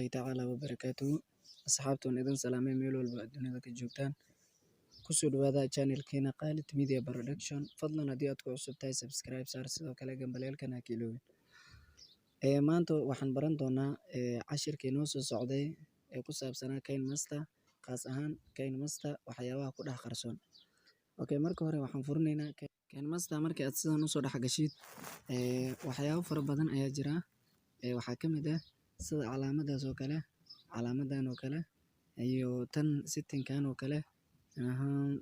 Tacaala wabarakaatuhu. Asxaabta, waan idin salaamay meel walba aad dunida ka joogtaan. Kusoo dhawaada channelkeena Khalid Media Production. Fadlan haddii aad ku cusub tahay, subscribe saar, sidoo kale gambaleelkan ha ka iloobin. Maanta waxaan baran doonaa cashirkii noo soo socday ee ku saabsanaa KineMaster, qaas ahaan KineMaster waxyaabaha ku dhex qarsoon. Okay, marka hore waxaan furinaynaa KineMaster. Markii aad sidan usoo dhex gashid, waxyaabo fara badan ayaa jira. Waxaa ka mid ah sida calaamadaas oo kale, calaamadan oo kale, iyo tan settingkan oo kale.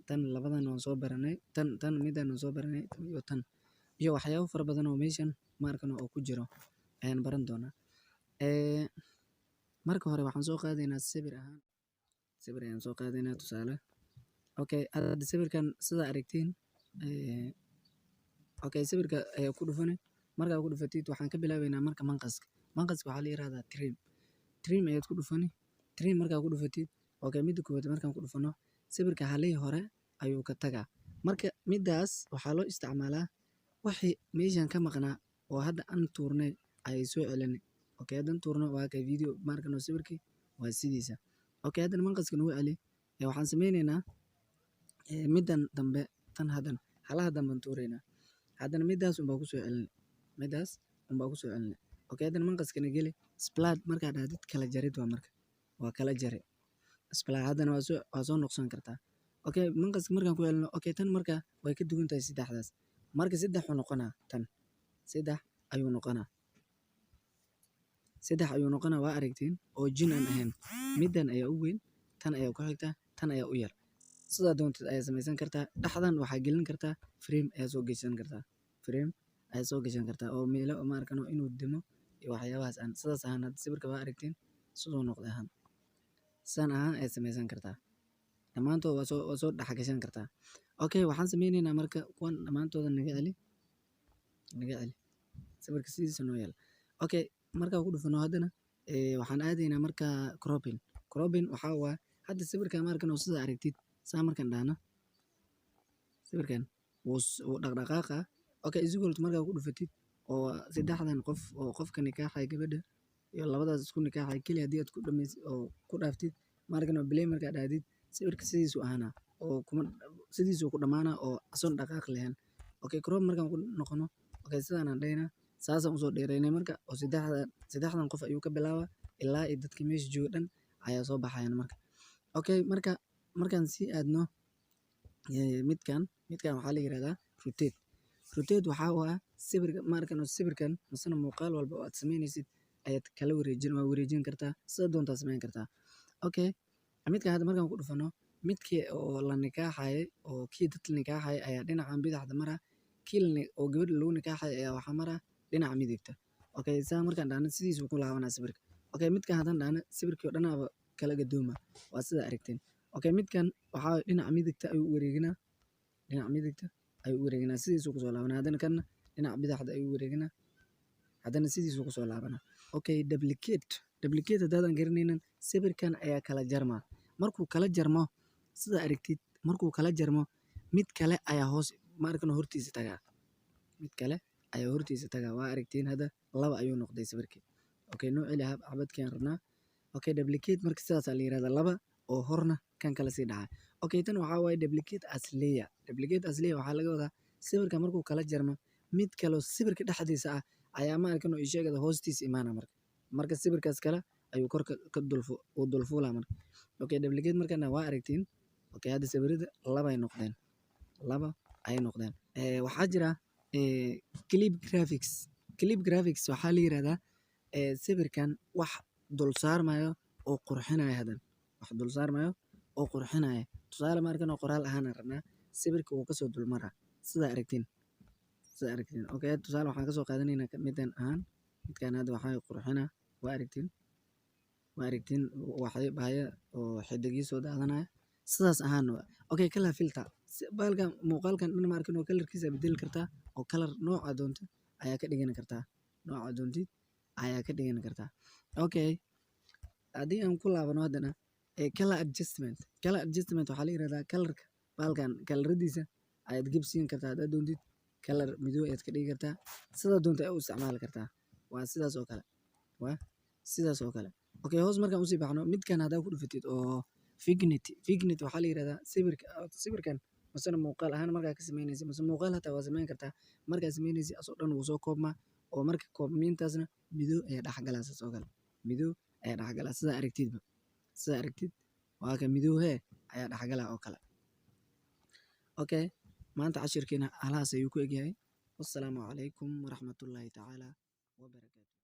Tan labadan waan soo baranay, tan midan waan soo baranay, iyo tan, iyo waxyaabo fara badan oo meeshan ma arkano oo ku jiro ayaan baran doonaa. Marka hore waxaan soo qaadaynaa sawir ahaan, sawir ayaan soo qaadaynaa tusaale. Okay, hadda sawirkan sida aragtiin, okay, sawirka ayaa ku dhufanay. Markaa ku dhufatid, waxaan ka bilaabeynaa marka manqaska. Manqaska waxaa la yiraahdaa trim. Trim ayaad ku dhufani. Trim markaa ku dhufatid, okay, midda koowaad markaan ku dhufano, sawirka halihii hore ayuu ka tagaa. Marka midaas waxaa loo isticmaalaa wixii meeshan ka maqnaa oo hadda aan tuurnay ayay soo celinay. Okay, haddaan tuurno, waa kay video markano sawirkii waa sidiisa. Okay, haddana manqaska nagu celi. Waxaan sameyneynaa middan dambe, tan haddan halaha dambe aan tuureynaa. Haddana midaas unbaa kusoo celinay, midaas unbaa kusoo celinay. Okay, haddana manqaskana geli. Split markaa dhahdid, kala jarid waa, marka waa kala jare split. Haddana waa soo noqson kartaa. Okay, manqaska markaan ku celino, okay, tan marka way ka duwan tahay saddexdaas. Marka saddex uu noqonaa, tan saddex ayuu noqonaa, saddex ayuu noqonaa, waa aragtiin, oo jin aan ahayn. Middan ayaa u weyn, tan ayaa ku xigta, tan ayaa u yar. Sidaa doontid ayaa samaysan kartaa. Dhexdan waxaa gelin kartaa frame ayaa soo geshan kartaa, frame ayaa soo gashan kartaa oo meelo ma arkano inuu demo iyo waxyaabahaas aan sidaas ahaan. Hadda sawirka waa aragtiin siduu noqday ahaan. Sidaan ahaan ayaad samaysan kartaa, dhammaantood waa soo dhex gashan kartaa. Okay, waxaan sameyneynaa marka kuwan dhammaantooda naga celi, naga celi, sawirka sidiisa noo yaal. Okay, markaan ku dhufano haddana, waxaan aadaynaa marka cropping. Cropping waxaa waa hadda sawirkan ma arkan oo sida aragtid saa markaan dhahno, sawirkan wuu dhaqdhaqaaqa. Okay, equal to markaa ku dhufatid oo saddexdan qof oo qofka nikaaxaya gabadha iyo labadaas isku nikaaxaya keliya, haddii aad ku dhamaysid oo ku dhaaftid, ma arkan oo play markaa dhahdid, sawirka sidiisuu ahaanaa oo kuma sidiisuu ku dhamaanaa oo asoon dhaqaaq lahayn. Okay, crop markaan ku noqono, okay, sidaan aan dhahaynaa, saasaan usoo dheereynay marka oo saddexdan qof ayuu ka bilaabaa ilaa iyo dadka meesha jooga dhan ayaa soo baxayaan marka. Okay, marka markaan sii aadno midkan waxaa la yiraahdaa rotate. Rotate waxaa waa sawirka, ma arkan oo sawirkan masana muuqaal walba oo aad sameynaysid ayaad kala wareejin, waa wareejin kartaa, sida doontaa sameyn kartaa. Okay, midkan hadda markaan ku dhufano, midkii oo la nikaaxayay oo kii dadka nikaaxayay ayaa dhinacan bidixda mara, kii oo gabadha lagu nikaaxayay ayaa waxaa mara dhinaca midigta. Okay, saa markaan dhahno, sidiisuu ku laabanaa sawirka. Okay, midkan haddaan dhahno, sawirkii oo dhanaaba kala gadooma, waa sida aragteen. Okay, midkan waxaa dhinaca midigta ayuu u wareeginaa, dhinaca midigta ayuu u wareeginaa, sidiisuu kusoo laabanaa. Haddana kanna dhinaca bidixda ayuu u wareeginaa, haddana sidiisuu kusoo laabanaa. Okay, duplicate. Duplicate haddaadan garanaynin, sawirkan ayaa kala jarmaa. Markuu kala jarmo, sida aragtid, markuu kala jarmo, mid kale ayaa hoos, ma arkan, hortiisa tagaa, mid kale ayaa hortiisa tagaa. Waa aragtiin, hadda laba ayuu noqday sawirkii. Okay, noo celi xabadkii aan rabnaa. Okay, duplicate marka sidaasaa la yirahdaa, laba oo horna kan kale sii dhacay. Okay, tan waxaa waaye duplicate as layer. Duplicate as layer waxaa laga wadaa sawirka markuu kala jarmo, mid kaloo sawirka dhexdiisa ah ayaa, ma arkin oo ii sheegada, hoostiisa imaana. Marka sawirkaas kale ayuu korka ka uu dulfuulaa marka. Okay, duplicate markana waa aragtiin. Okay, hadda sawirada laba ay noqdeen, laba ayay noqdeen. Waxaa jira clip graphics. Clip graphics waxaa la yirahdaa sawirkan wax dul saarmayo oo qurxinayo, hadan wax dul saarmayo oo qurxinayo. Tusaale, ma arkin oo qoraal ahaan aan rabnaa, sawirka wuu kasoo dulmaraa, sida aragtiin, sida aragtiin. Okay, tusaale waxaan kasoo qaadanaynaa midan ahaan. Midkan hadda waxaa qurxinaa, waa aragtiin, waa aragtiin, waxay bahaya oo xidigyo soo daadanaya sidaas ahaan. Okay, color filter. Bahalkan muuqaalkan dhan, ma arkin oo colorkiisa bedeli kartaa oo color nooca doonto ayaa ka dhigan kartaa, nooca doontid ayaa ka dhigan kartaa. Okay, haddii aan ku laabano haddana color adjustment. Color adjustment waxaa la yirahdaa colorka bahalkan coloradiisa ayaad gebsiin kartaa. Haddaad doontid color madow ayaad ka dhigi kartaa, sidaa doonto ayaad u isticmaali kartaa. Waa sidaas oo kale, waa sidaas oo kale. Okay, hoos markaan usii baxno, midkan haddaa ku dhufatid oo vignette. Vignette waxaa la yirahdaa sawirka, sawirkan masana muuqaal ahaan markaa ka sameynaysid, mase muuqaal hataa waa sameyn kartaa. Markaa sameynaysid, asoo dhan wuu soo koobmaa, oo marka koobmiintaasna madow ayaa dhex galaa. Saas oo kale madow ayaa dhex galaa, sidaa aragtidba. Sidaa aragtid, waa ka madow hee ayaa dhex galaa oo kale. Okay, maanta cashirkeena halahaas ayuu ku egyahay. Wassalaamu calaykum waraxmatullaahi tacaala wabarakaatu.